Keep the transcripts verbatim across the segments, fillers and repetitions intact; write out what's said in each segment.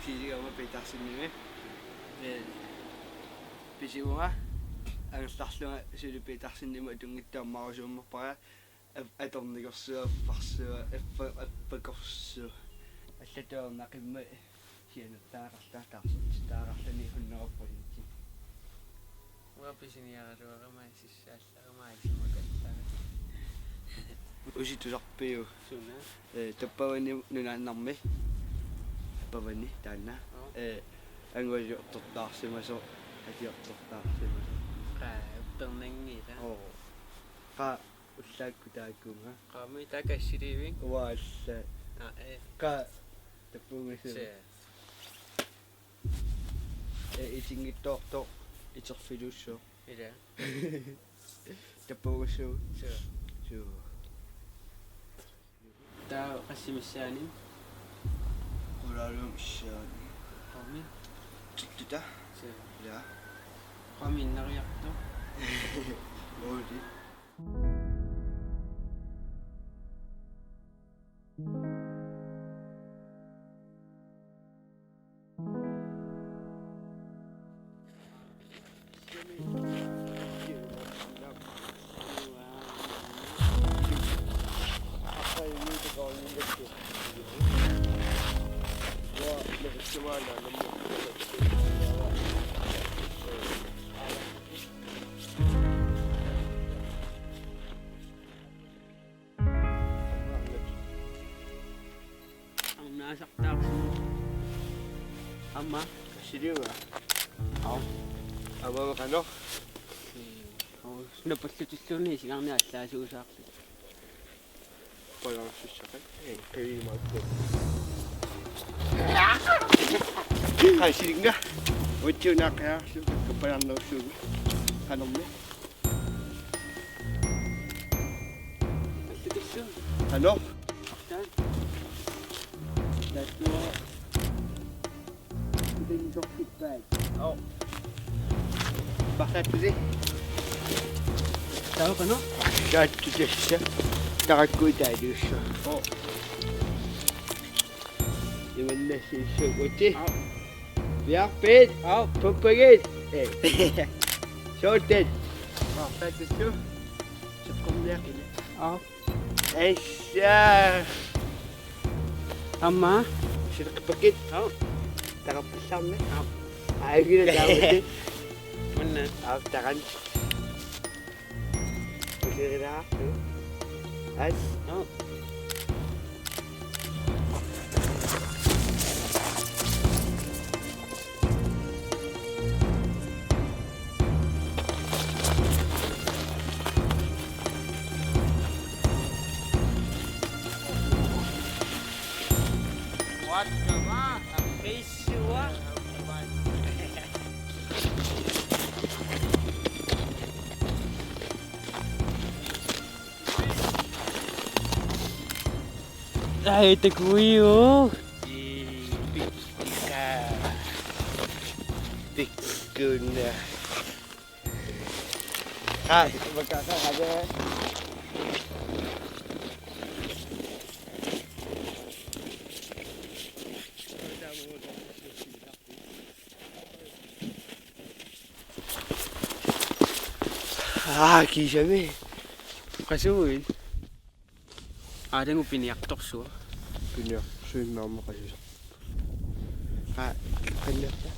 Isigama Petersenimi. Ee, pisivunga angerlarlunga suli Petersenimut atunngitsoq ammarusuummerpara. Ap-, atornikorsuaq, affarsuaq, affa-, affakorsuaq. Allatut ajornaqimmat sianertaaqarluni, taarsertitaqarluni hundrede procent. Uanga pisiniaraluarama sissaallarama isumakallarama. Usi tusarpiuk? Suna? Ee, tappavani nunaannarmi. Tappavani taanna. Oo. Ee, anguniartortaarsimasoq, atiartortaarsimasoq. Qaa, uppernanngilaq. Oo. Qaa, ullaakkut taakkununnga. Qaami taakassiliivik? Uaalla. Aa, ee. Qaa, tappuugassua. Se. Ee, itinngitsoortoq, iterfilussuaq. Ila. Tappuugassua. Se. Suu. Taava qassit missaanni? Qulaaluunniit missaanni. Qaami? Tittuta. Se. Ila. Qaami innariartoq? Uuli. Arnaasartaarsimavoq. Aamma. Qassiliunga? Au. Aamma qanoq? Au. Napallutilluunniit isigarniit allaasuusaarlutik. Palaarsussaqat. Ee, qivimaakku. Qassiliunga? Utsiunaaqiaarlu, kappalarnerussuugu. Qanormi? Allutissu. Qanoq? Artaan. Tassua. Utensorfippaat. Oo. Parsaattuli. Taava qanoq? Parsaattut tassa. Tarakkuutaaliussaq. Oo. Imanna sissukuti. Au. Piarpit. Au. Puppagit. Ee. Soortit. Parsaattut. Seqqorniaqini. Au. Essa. Aamma. Sileqqippakit. Au. Taqappallarni. Au. Aagila taamati. Munna. Au, taqan. Ukirilaa. As. Au. Ai, takuiu. Tikkuna. Ai, makaka ada. Aa, kiisami. Qasuit. Aa, taanna piniartorsuaq. Piniartorsuaq aamma qasusoq. Aa, qannerta.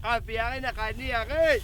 Qapiarina qaniarit.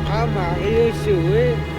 Qamariusui.